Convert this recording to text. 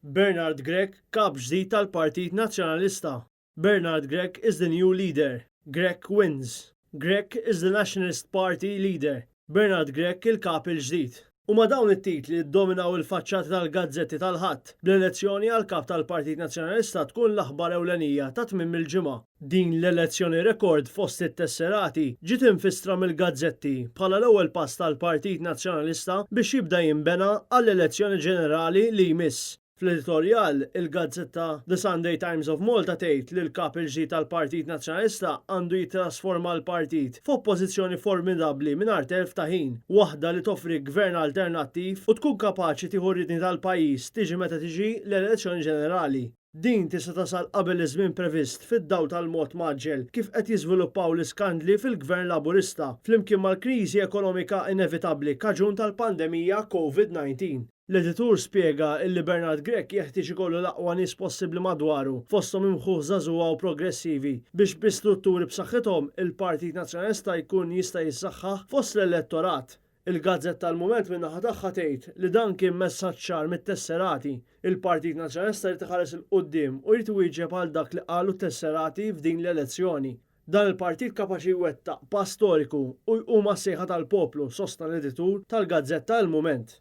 Bernard Grech kap ġdid tal-Partit Nazzjonalista. Bernard Grech is the new leader. Grech wins. Grech is the Nationalist Party leader. Bernard Grech il-kap il-ġdid. Huma dawn it-titli li ddominaw il-faċċati tal-gazzetti tal-Ħadd, bl-elezzjoni għall-Kap tal-Partit Nazzjonalista tkun l-aħbar ewlenija ta' tmiem il-ġimgħa. Din l-elezzjoni rekord fost it-tesserati ġiet imfissra mill-gazzetti bħala l-ewwel pass tal-Partit Nazzjonalista biex jibda jinbena għall-elezzjoni ġenerali li jmiss. Fl-editorjal, il-gazzetta The Sunday Times of Malta tgħid li l-Kap il-ġdid tal-Partit Nazzjonalista għandu jittrasforma l-partit f'oppożizzjoni formidabbli mingħajr telf ta' ħin, waħda li toffri gvern alternattiv u tkun kapaċi tieħu r-riedni tal-pajjiż tiġi meta tiġi l-elezzjoni ġenerali. Din tista' tasal qabel iż-żmien previst fid-dawl tal-mod mgħaġġel kif qed jiżviluppaw l-iskandli fil-Gvern Laburista, flimkien mal-kriżi ekonomika inevitabbli kaġun tal-pandemija Covid-19. L-editur spjega illi Bernard Grech jeħtieġ ikollu l-aqwa nies possibbli madwaru, fosthom imħuħ żagħżugħa u progressivi, biex bi strutturi b'saħħithom il-Partit Nazzjonalista jkun jista' jissaħħaħ fost l-elettorat. Il-gazzetta Il-Mument min-naħa tagħha tgħid li dan kien messaġġ ċar mit-tesserati. Il-Partit Nazzjonalista jrid iħares 'il quddiem u jrid iwieġeb għal dak li qalu t-tesserati f'din l-elezzjoni. Dan il-partit kapaċi jwettaq pass storiku u jqum għas-sejħa tal-poplu, sostna l-editur tal-gazzetta Il-Mument.